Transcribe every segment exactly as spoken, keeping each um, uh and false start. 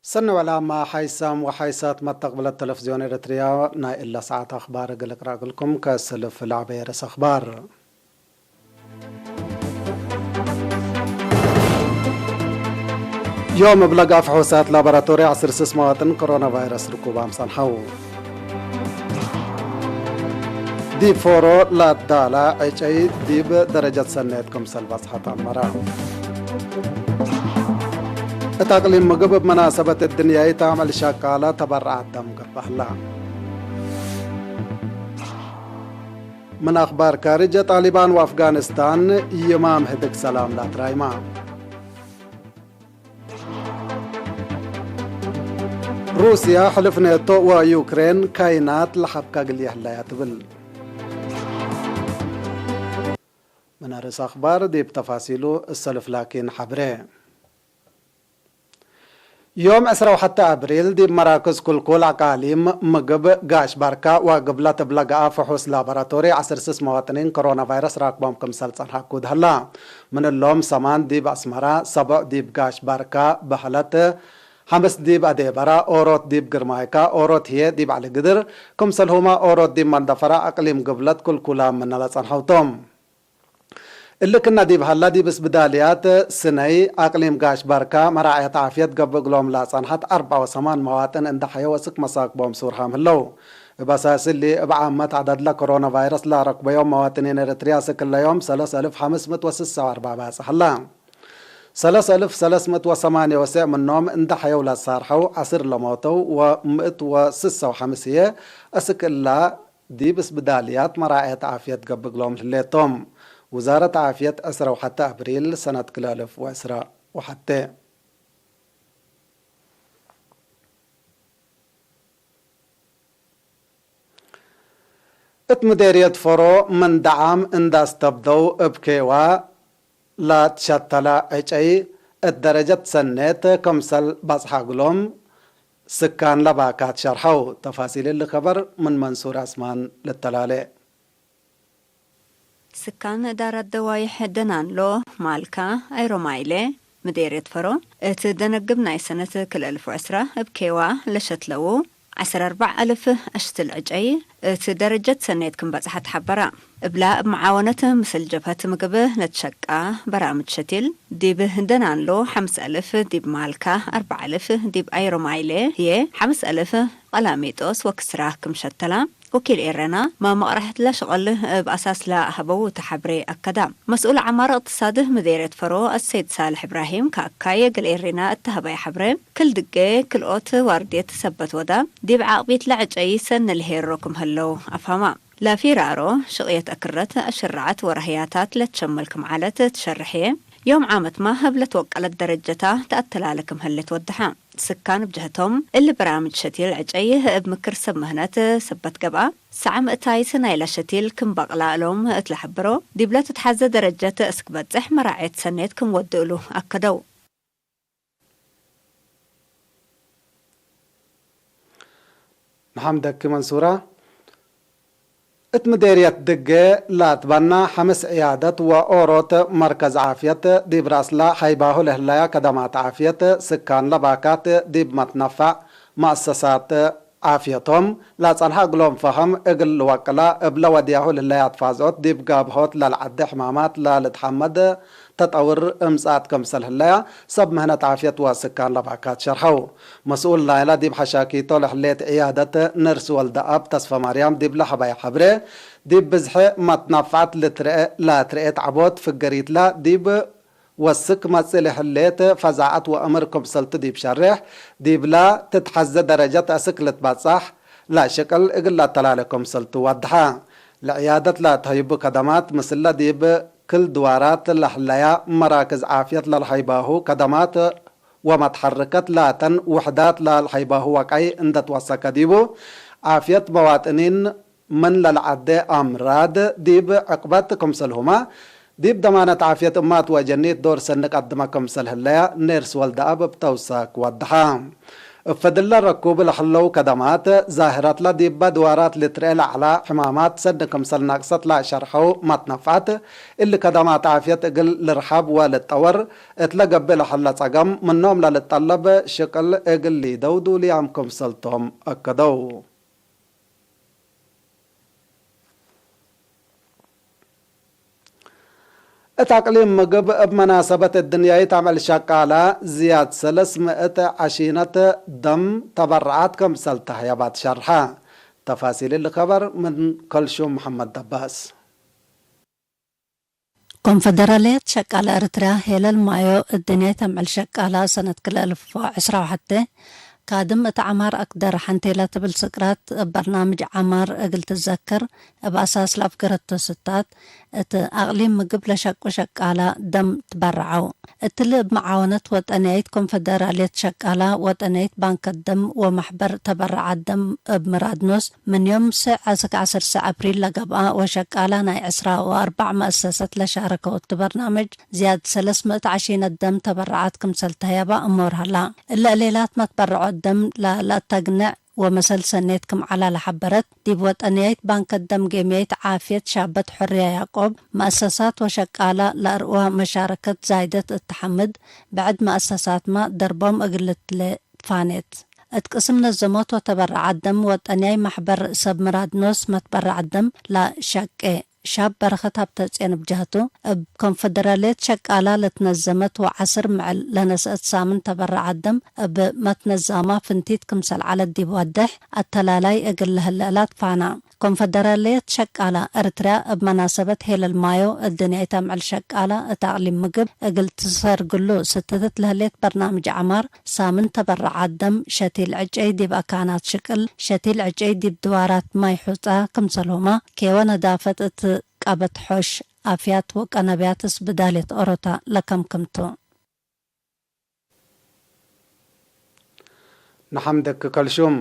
ሰኒ ወዕላማ ሓይሳም ወሓይሳት መተቅብለት ተለፍዝዮን ኤረትርያ፣ ናይ እለ ሰዓት አኽባር እግል እቅረእ እግልኩም ከስልፍ ለዐበየ ርእስ አኽባር። ዮም እብ ለግአ ፍሑሳት ላቦራቶሪ ዐስር ስስ መዋጥን ኮሮና ቫይረስ ርኩባም ጸንሐው። ዲብ ፎሮ ለአዳላ ዕጨይ ዲብ ደረጀት ሰኔት ክምሰል በጽሐት አመረ። እት አቅሊም ምግብ እብ መናሰበት እድንያይት አምዕል ሸቃለ ተበረዓት ደም ገብአ ህላ። ምን አኽባር ካርጅ፣ ጣሊባን ወአፍጋኒስታን ይማም ህድግ ሰላም ለአትራይማ። ሩስያ፣ ሕልፍ ኔቶ ወዩክሬን ካይናት ለሐብካ እግል የህለያ ትብል። ምን አርእስ አኽባር ዲብ ተፋሲሉ እሰልፍ ላኪን ሐብሬ። ዮም ዕስራ ወሐተ አብሪል ዲብ መራክዝ ኩልኩል አቃሊም ምግብ ጋሽ ባርካ ወግብለት እብ ለገአ ፍሑስ ላቦራቶሪ ዐስር ስስ መዋጥኒን ኮሮና ቫይረስ ራክቦም ክምሰል ጸንሐ አኩድ ሀላ። ምን እሎም ሰማን ዲብ አስመራ፣ ሰቦዕ ዲብ ጋሽ ባርካ በህለት፣ ሐምስ ዲብ አዴበራ፣ ኦሮት ዲብ ግርማይካ፣ ኦሮት ህዬ ዲብ ዐሊ ግድር፣ ክምሰልሁመ ኦሮት ዲብ መንደፈራ አቅሊም ግብለት ኩልኩላ ምነ ለጸንሐው ቶም። እሊ ክእነ ዲብ ሀላ፣ ዲብ እስብዳልያት ስነይ አቅሊም ጋሽ ባርካ መራዕየት ዓፍየት ገብእ እግሎም ለጸንሐት አርበዕ ወሰማን መዋጥን እንዴ ሐየው እስክ መሳክቦም ሱርሃም ህለው። እብ አሳስ እሊ፣ እብ ዓመት ዐደድ ለኮሮና ቫይረስ ለረክበዮም መዋጥኒን ኤረትርያ እስክ እለ ዮም ሰለስ አልፍ ሐምስ ምእት ወስሳ ወአርበዕ ባጽሕ ህላ። ሰለስ አልፍ ሰለስ ምእት ወሰማንየ ወሰዕ ምኖም እንዴ ሐየው ለሳርሐው፣ ዐስር ለሞተው ወምእት ወስሳ ወሐምስ ህዬ እስክ እላ ዲብ እስብዳልያት መራዕየት ዓፍየት ገብእ እግሎም ህሌት ቶም። ውዛረት ዓፍየት ዕስራ ወሐተ አብሪል ሰነት ክልኤ አልፍ ወዕስራ ወሐተ። እት ምዴርየት ፎሮ ምን ደዓም እንዴ አስተብደው እብ ኬዋ ለትሸተለ ዕጨይ እት ደረጀት ሰኔት ክምሰል በጽሐ እግሎም ስካን ለባካት ሸርሐው። ተፋሲል እሊ ከበር ምን መንሱር አስማን ልተላሌ። ስካን እዳረት ደዋይሕ ደናንሎ፣ ማልካ፣ አይሮማይሌ፣ ምዴርየት ፈሮ፣ እት ደነግብ ናይ ሰነት ክልኤ አልፍ ወዕስራ እብ ኬዋ ለሸትለው ዐስር አርበዕ አልፍ አሽትል ዕጨይ እት ደረጀት ሰኔት ክም በጽሐት ሐበረ። እብላ እብ መዓወነት ምስል ጀብሀት ምግብ ለትሸቃ በራምጅ ሸቲል፣ ዲብ ደናንሎ ሐምስ አልፍ፣ ዲብ ማልካ አርበዕ አልፍ፣ ዲብ አይሮማይሌ ህዬ ሐምስ አልፍ ቀላሚጦስ ወክስራ ክም ሸተላ፣ ወኪል ኤረና መመቅረሐት ለሸቅል እብ አሳስ ለሀበው እተ ሐብሬ አከዳ። መስኡል ዐማር እቅትሳድ ምዴርየት ፈሮ አሰይድ ሳልሕ እብራሂም ከአካይ እግል ኤሪና እተ ሀበየ ሐብሬ፣ ክል ድጌ ክልኦት ዋርድየት ሰበት ወዳ፣ ዲብ ዓቅቢት ለዕጨይ ሰኒ ለሄሮ ክም ህለው አፍሀማ። ለፊራሮ፣ ሽቅየት አክረት፣ አሽራዐት ወረህያታት ለትሸምል ክም ዐለት ትሸርሕ ህዬ፣ ዮም ዓመትመ እብ ለትወቀለት ደረጀታ ተአተላለ ክም ህሌት ወደሐ። ስካን እብ ጀህቶም፣ እሊ በራምጅ ሸቲል ዕጨይ እብ ምክር ሰብ ምህነት ሰበት ገብአ፣ ሰዐ ምእታይት ናይለ ሸቲል ክም በቅላ እሎም እት ለሐብሮ፣ ዲብለ ትትሐዘ ደረጀት እስክ በጽሕ መራዕየት ሰኔት ክም ወድእ እሉ አከደው። ነሐምደኪ መንሱራ። እት ምዴርየት ድጌ ላትበና ሐምስ ዕያደት ወኦሮት መርከዝ ዓፍየት ዲብ ራስላ ሀይባሁ ለህለያ ከደማት ዓፍየት ስካን ለባካት ዲብ መትነፈዕ መአሰሳት ዓፍየቶም ላጸንሐ እግሎም ፈሀም እግል ልወቅላ እብ ለወድያሁ ለህለያ ትፋዝዖት ዲብ ጋብሆት ለልዐዴ ሕማማት ለልትሐመድ ተጠውር እምጽአት ክምሰል ህለያ ሰብ ምህነት ዓፍየት ወስካን ለባካት ሸርሐው። መስኡል ናይላ ዲብ ሐሻኪቶ ለህሌት ዕያደት ነርስ ወልደአብ ተስፈማርያም ዲብለ ሀበየ ሐብሬ፣ ዲብ ብዝሐ መትናፍዐት ልትርኤ ላትርኤት ዐቦት ፍገሪትላ ዲብ ወስክ መጽእ ለህሌት ፈዛዐት ወእምር ክምሰልቱ ዲብ ሸሬሕ፣ ዲብላ ትትሐዘ ደረጀት አስክ ልትበጻሕ ለሽቅል እግል ለአተላሌ ክምሰልቱ ወድሐ። ለዕያደት ለአትሀይቡ ከደማት ምስለ ዲብ ክል ድዋራት ለህለያ መራክዝ ዓፍየት ለልሀይባሁ ከደማት ወመትሐርከት ላተን ውሕዳት ለልሀይባሁ ወቀይ እንደ ትወሰከ ዲቡ፣ ዓፍየት መዋጥኒን ምን ለልዐዴ አምራድ ዲብ ዕቅበት ክምሰልሁመ፣ ዲብ ደማነት ዓፍየት እማት ወጀኒት ዶር ሰኒ ቀድመ ክምሰል ህለያ ኔርስ ወልደአብ እብ ተውሳክ ወደሐ። እብ ፈድለ ረኩብ ለህለው ከደማት፣ ዛህረትለ ዲበ ድዋራት ልትርኤ ለዐለ ሕማማት ሰኒ ክምሰል ናቅሰት ለሸርሐው መትነፍዐት፣ እሊ ከደማት ዓፍየት እግል ልርሐብ ወልጠወር እት ለገብእ ለሀለ ጸገም፣ ምኖም ለልጠለብ ሽቅል እግል ሊደው ዱልያም ክምሰልቶም አከደው። እት አቅሊም ምግብ እብ መናሰበት እድንያይት አምዕል ሸቃላ ዝያድ ሰለስ ምእት ዐሺነት ደም ተበረዓት ክምሰል ተህየባት ሸርሐ። ተፋሲል እሊ ከበር ምን ከልሹም መሐመድ ደባስ። ኮንፈደራልየት ሸቃለ ኤረትርያ ሄለል ማዮ፣ እድንያይት አምዕል ሸቃላ ሰነት ክልኤ አልፍ ወዕስራ ወሐቴ ካድም እት ዐማር አክደር ሐንቴ ለትብል ስቅራት እብ በርናምጅ ዐማር እግል ትዘክር፣ እብ አሳስ ለአፍገረቶ ስታት፣ እት አቅሊም ምግብ ለሸቁ ሸቃላ ደም ትበረዐው። እትሊ እብ መዓወነት ወጠንያይት ኮንፈደራልየት ሸቃላ ወጠንያይት ባንከ ደም ወመሕበር ተበረዓት ደም እብ ምራድኖስ፣ ምን ዮም ስዕ አስክ ዐስር ሰዕ አፕሪል ለገብአ ወሸቃላ ናይ ዕስራ ወአርበዕ መአሰሰት ለሻረከው እቱ በርናምጅ፣ ዝያድ ሰለስ ምእት ዐሺነት ደም ተበረዓት ክምሰል ተህየባ እሞር ሀላ። እለ እሌላት መትበረዖት ደም ለለአተግንዕ ወመሰል ሰኔት ክም ዐላ ለሐበረት፣ ዲብ ወጠንያይት ባንከ ደም ጌምያይት ዓፍየት ሻበት ሑርያ ያቆብ፣ መአሰሳት ወሸቃላ ለአርኡወ መሻረከት ዛይደት እት ሐምድ፣ ብዕድ መአሰሳትመ ደርቦም እግል ልትሌ ትፋኔት። እት ቅስም ነዘሞት ወተበረዓት ደም ወጠንያይ መሕበር ሰብ ምራድኖስ መትበረዕ ደም ለሸቄ ሻብ በረኸት ሀብተጽዮን እብ ጀህቱ፣ እብ ኮንፈደራልየት ሸቃላ ለትነዘመት ወዐስር ምዕል ለነስአት ሳምን ተበረዓት ደም እብ መትነዛማ ፍንቲት ክምሰል ዐለት ዲብ ወዴሕ አተላላይ እግል ለህለ እላ ትፋና። ኮንፈደራልየት ሸቃላ ኤረትርያ እብ መናሰበት ሄለል ማዮ እድንያይት አምዕል ሸቃላ እት አቅሊም ምግብ እግል ትሰርግሉ ስትትት ለህሌት በርናምጅ ዐማር ሳምን ተበረዓት ደም ሸቲል ዕጨይ ዲብ አካናት ሽቅል፣ ሸቲል ዕጨይ ዲብ ድዋራት ማይ ሑጻ ክምሰልሁመ፣ ኬወ ነዳፈት እት ቀበት ሖሽ፣ አፍያት ወቀነብያት እስብዳልየት ኦሮታ ለከምክም ቱ። ነሐምደክ ከልሹም።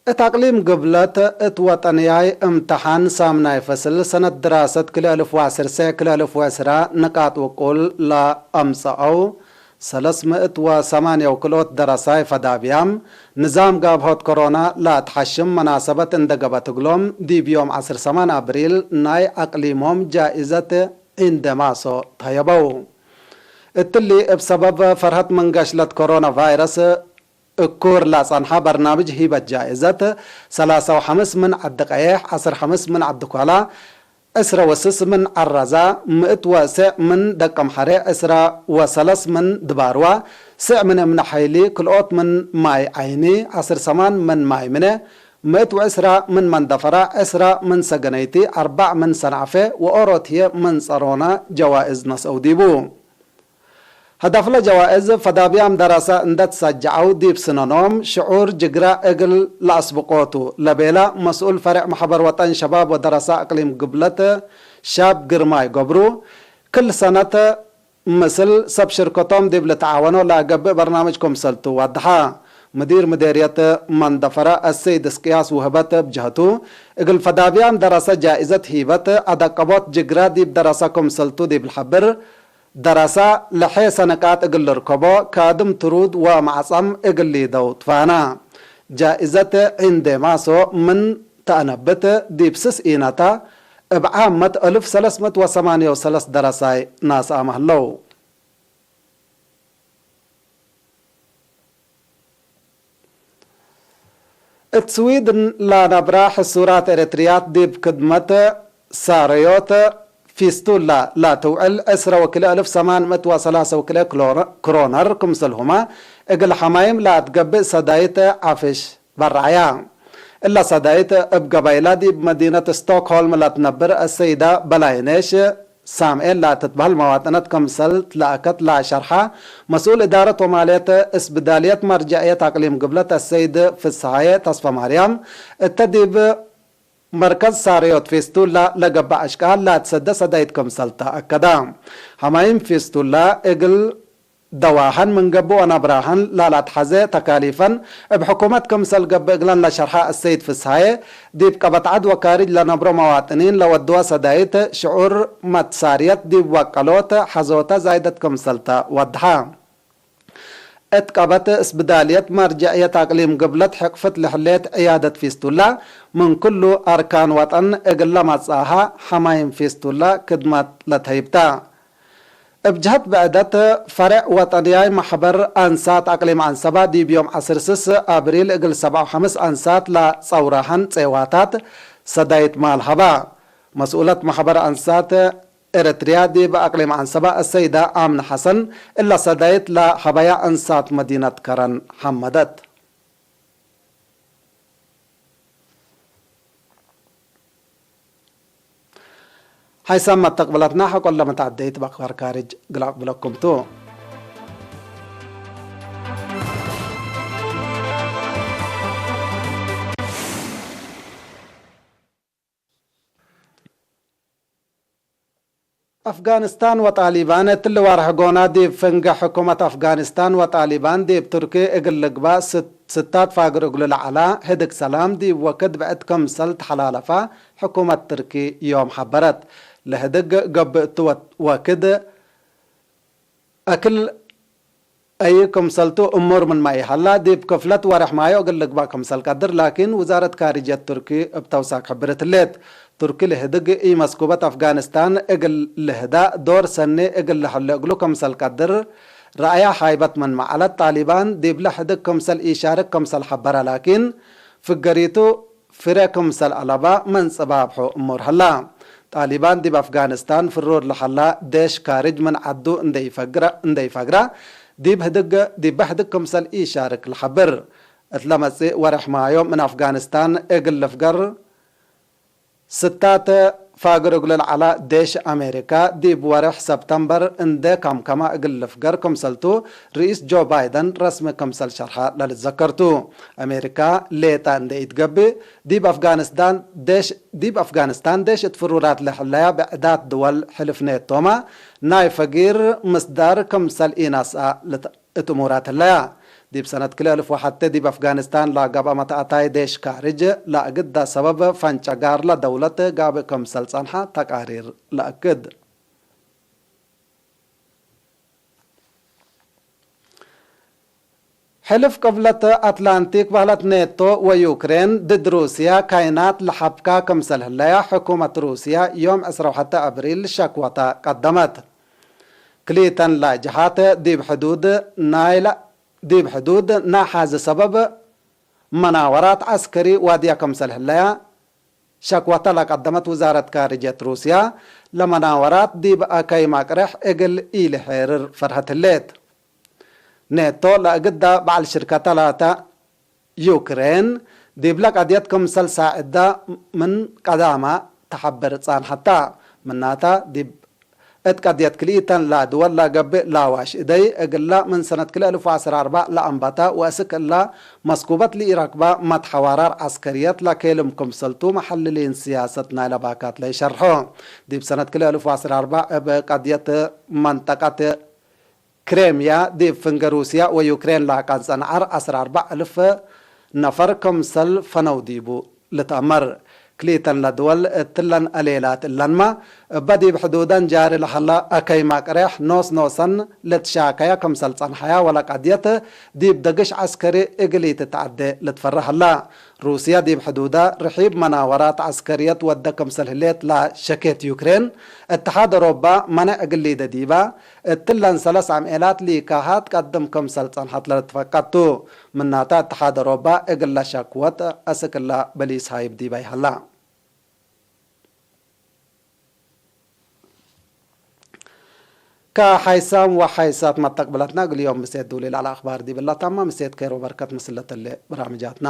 እት አቅሊም ግብለት እት ወጠንያይ እምተሓን ሳምናይ ፈስል ሰነት ድራሰት ክልኤ አልፍ ወዐስር ሰዕ ክልኤ አልፍ ወዕስራ ንቃጥ ውቁል ለአምጸአው ሰለስ ምእት ወሰማንየው ክልኦት ደረሳይ ፈዳብያም፣ ንዛም ጋብሆት ኮሮና ለአትሐሽም መናሰበት እንደ ገብአት እግሎም፣ ዲብ ዮም ዐስር ሰማን አብሪል ናይ አቅሊሞም ጃኢዘት ዒንደማሶ ተሀየበው። እትሊ እብ ሰበብ ፈርሀት ምን ገሽለት ኮሮና ቫይረስ እኩር ለጸንሐ በርናምጅ ሂበት ጃኢዘት፣ ሰላሳ ወሐምስ ምን ዐዲ ቀየሕ፣ ዐስር ሐምስ ምን ዐዲ ኮላ፣ ዕስረ ወስስ ምን ዐራዛ፣ ምእት ወስዕ ምን ደቀምሐሬ፣ ዕስረ ወሰለስ ምን ድባርዋ፣ ስዕ ምን እምነ ሐይሊ፣ ክልኦት ምን ማይ ዐይኒ፣ ዐስር ሰማን ምን ማይ ምነ፣ ምእት ወዕስራ ምን መንደፈራ፣ ዕስራ ምን ሰገነይቲ፣ አርበዕ ምን ሰንዐፌ ወኦሮት ህዬ ምን ጸሮና ጀዋእዝ ነስአው ዲቡ። ሀደፍለ ጀዋእዝ ፈዳብያም ደረሰ እንደ ትሰጀዐው ዲብ ስነኖም ሽዑር ጅግረ እግል ለአስብቆ ቱ ለቤለ መስኡል ፈሬዕ መሕበር ወጠን ሸባብ ወደረሰ አቅሊም ግብለት ሻብ ግርማይ ገብሩ፣ ክል ሰነት ምስል ሰብ ሽርከቶም ዲብ ልትዓወኖ ለገብእ በርናምጅ ክምሰል ቱ ወድሐ። ምዲር ምዴርየት መንደፈረ አሰይድ እስቅያስ ውህበት እብ ጀህቱ፣ እግል ፈዳብያም ደረሰ ጃኢዘት ሂበት አደቀቦት ጅግረ ዲብ ደረሰ ክምሰል ቱ ዲብ ልሐብር፣ ደረሰ ለሐ ሰነቃት እግል ልርከቦ፣ ካድም ትሩድ ወመዕጸም እግል ሊደው ትፋና። ጃኢዘት ዒንዴማሶ ምን ተአነብት፣ ዲብ ስስ ኢነታ፣ እብ ዓመት አልፍ ሰለስ ምእት ወሰማንየ ወሰለስ ደረሳይ ናስአመ ህለው። እት ስዊድን ለነብራ ሕሱራት ኤረትርያት ዲብ ክድመት ሳረዮት ፊስቱላ ለትውዕል ዕስረ ወክልኤ አልፍ ሰማን ምእት ወሰላሰ ወክልኤ ክሮነ-፣ ክሮነር ክምሰልሁመ እግል ሐማይም ለአትገብእ ሰዳይት ዐፍሽ በርዐያ። እለ ሰዳይት እብ ገባይላ ዲብ መዲነት ስቶክሆልም ለትነብር አሰይዳ በላይኔሽ ሳምኤል ለትትበህል መዋጥነት ክምሰል ትለአከት ለሸርሐ መስኡል እዳረት ወማልየት እስብዳልየት መርጀዕየት አቅሊም ግብለት አሰይድ ፍስሃየ ተስፈማርያም፣ እተ ዲብ መርከዝ ሳርዮት ፊስቱላ ለገብእ አሽቃል ለአትሰደ ሰዳይት ክምሰል ተአከዳ። ሐማይም ፊስቱላ እግል ደዋሀን ምን ገብእ ወነብራሀን ላላትሐዜ ተካሊፈን እብ ሕኩመት ክምሰል ገብእ እግለን ለሸርሐ አሰይድ ፍስሃየ፣ ዲብ ቀበት ዐድ ወካርጅ ለነብሮ መዋጥኒን ለወድወ ሰዳይት ሽዑር መትሳርየት ዲብ ወቀሎት ሐዞተ ዛይደት ክምሰል ተ ወድሐ። እት ቀበት እስብዳልየት መርጀዕየት አቅሊም ግብለት ሕቅፍት ለህሌት ዕያደት ፊስቱላ፣ ምን ክሉ አርካን ወጠን እግል ለመጽአሃ ሐማይም ፊስቱላ ክድመት ለተህይብ ተ። እብ ጀህት ብዕደት፣ ፈሬዕ ወጠንያይ መሕበር አንሳት አቅሊም ዐንሰበ ዲብ ዮም ዐስር ስስ አብሪል እግል ሰብዓ ወሐምስ አንሳት ለጸውራሀን ጼዋታት ሰዳይት ማል ሀበ። መስኡለት መሕበር አንሳት ኤረትርያ ዲብ አቅሊም ዐንሰበ አሰይደ አምነ ሐሰን፣ እለ ሰዳይት ለሀበያ አንሳት መዲነት ከረን ሐመደት። ሐይሳም መተቅብለትና ሐቆለ መተዐደይት በአክባር ካርጅ ግላቅ ብለኩም ቱ። አፍጋኒስታን ወጣሊባን፣ እትሊ ወርሕ ጎና ዲብ ፍንገ ሕኩመት አፍጋኒስታን ወጣሊባን ዲብ ቱርኪ እግል ልግባእ ስት-፣ ስታት ፋግር እግሉ ለዐላ ህድግ ሰላም ዲብ ወክድ ብዕድ ክምሰል ተሐላለፋ ሕኩመት ቱርኪ ዮም ሐበረት። ለህድግ ገብእ እቱ ወ-፣ ወክድ አክል አይ ክምሰልቱ እሙር ምንመ ኢሀላ፣ ዲብ ክፍለት ወርሕ ማዮ እግል ልግባእ ክምሰል ቀድር፣ ላኪን ውዛረት ካርጅየት ቱርኪ እብ ተውሳክ ሕብርት ህሌት። ቱርኪ ለህድግ ኢመስኩበት አፍጋኒስታን እግል ልህዳእ ዶር ሰኒ እግል ለሀሌ እግሉ ክምሰል ቀድር ረአያ ሃይበት ምንመ ዐለት፣ ጣሊባን ዲብለ ህድግ ክምሰል ኢሻርክ ክምሰል ሐበረ፣ ላኪን ፍገሪቱ ፍሬ ክምሰል አለበ ምን ጽባብሑ እሙር ሀላ። ጣሊባን ዲብ አፍጋኒስታን ፍሩር ለሀላ ዴሽ ካርጅ ምን ዐዱ እንዴ ኢፈግረ፣ እንዴ ኢፈግረ፣ ዲብ ህድግ፣ ዲበ ህድግ ክምሰል ኢሻርክ ለሐብር። እት ለመጽእ ወርሕ ማዮ ምን አፍጋኒስታን እግል ልፍገር ስታት ፋግር እግሉ ለዐላ ዴሽ አሜሪካ፣ ዲብ ወርሕ ሰብተምበር እንዴ ከምከመ እግል ልፍገር ክምሰልቱ፣ ርኢስ ጆ ባይደን ረስሚ ክምሰል ሸርሐ ለልትዘከር ቱ። አሜሪካ ሌጠ እንዴ ኢትገብእ፣ ዲብ አፍጋኒስታን ዴሽ፣ ዲብ አፍጋኒስታን ዴሽ እት ፍሩራት ለህለያ ብዕዳት ድወል ሕልፍ ኔቶመ፣ ናይ ፈጊር ምስዳር ክምሰል ኢነስአ ልት-፣ እት እሙራት ህለያ። ዲብ ሰነት ክልኤ እልፍ ወሐቴ ዲብ አፍጋኒስታን ለገብአ መትአታይ ዴሽ ካርጅ ለእግዳ ሰበብ ፈንጨ ጋር ለደውለት ጋብእ ክምሰል ጸንሐ ተቃሪር ለአክድ። ሕልፍ ቅብለት አትላንቲክ በህለት ኔቶ ወዩክሬን ድድ ሩስያ ካይናት ለሐብካ ክምሰል ህለያ፣ ሕኩመት ሩስያ ዮም ዕስራ ወሐቴ አብሪል ሸክወተ ቀደመት። ክልኢተን ለጀሃት ዲብ ሕዱድ ናይለ፣ ዲብ ሕዱድ ናሓዝ ሰበብ መናወራት ዐስከሪ ዋድያ ክምሰል ህለያ፣ ሸክወተ ለቀደመት ውዛረት ካርጅየት ሩስያ፣ ለመናወራት ዲብ አከይ ማቅሬሕ እግል ኢልሔርር ፈርሀት ህሌት። ኔቶ ለእግዳ በዐል ሽርከተ ላተ ዩክሬን፣ ዲብለ ቀድየት ክምሰል ሳዕዳ ምን ቀዳማ ተሐብር ጻንሐታ። ምናተ፣ ዲብ እት ቀድየት ክልኢተን ለድወል ለገብእ ላዋሽ እደይ፣ እግላ ምን ሰነት ክልኤ እልፍ ወዐስር አርበዕ ለአንበተ ወእስክ እላ መስኩበት ለኢረክባ መትሐዋራር ዐስከርየት ለኬልም ክምሰልቱ መሐልሊን ስያሰት ናይለ ባካት ለይሸርሖ። ዲብ ሰነት ክልኤ እልፍ ወዐስር አርበዕ እብ ቀድየት መንጠቀት ክሬምያ ዲብ ፍንገ ሩስያ ወዩክሬን ለአቀንጸ ነዐር ዐስር አርበዕ እልፍ ነፈር ክምሰል ፈነው ዲቡ ልትአመር። ክልኢተን ለድወል እትለን አሌላት እለንመ፣ እበ ዲብ ሕዱደን ጃሪ ለሀላ አከይ ማቅሬሕ ኖስ ኖሰን ልትሻከያ ክምሰል ጸንሐያ ወለቀድየት ዲብ ደግሽ ዐስከሪ እግል ኢትትዐዴ ልትፈረህ ህላ። ሩስያ ዲብ ሕዱዳ ርሒብ መናወራት ዐስከርየት ወደ ክምሰል ህሌት ለሸኬት ዩክሬን፣ እትሓድ አውሮባ መነዕ እግል ሊደ ዲባ፣ እትለን ሰለስ አምዔላት ሊካሃ ትቀድም ክምሰል ጸንሐት ለልትፈቀድ ቱ። ምናተ፣ እትሓድ አውሮባ እግለ ሸክወት አስክ እለ በሊስ ሃይብ ዲበ ይሀላ። ከሐይሳም ወሐይሳት መተቅብለትና እግል ዮም ምሴት ዱሊ ለዐለ አኽባር ዲብላ ታማ ምሴት ከይር ወበርከት ምስል ለተሌ በራምጃትና።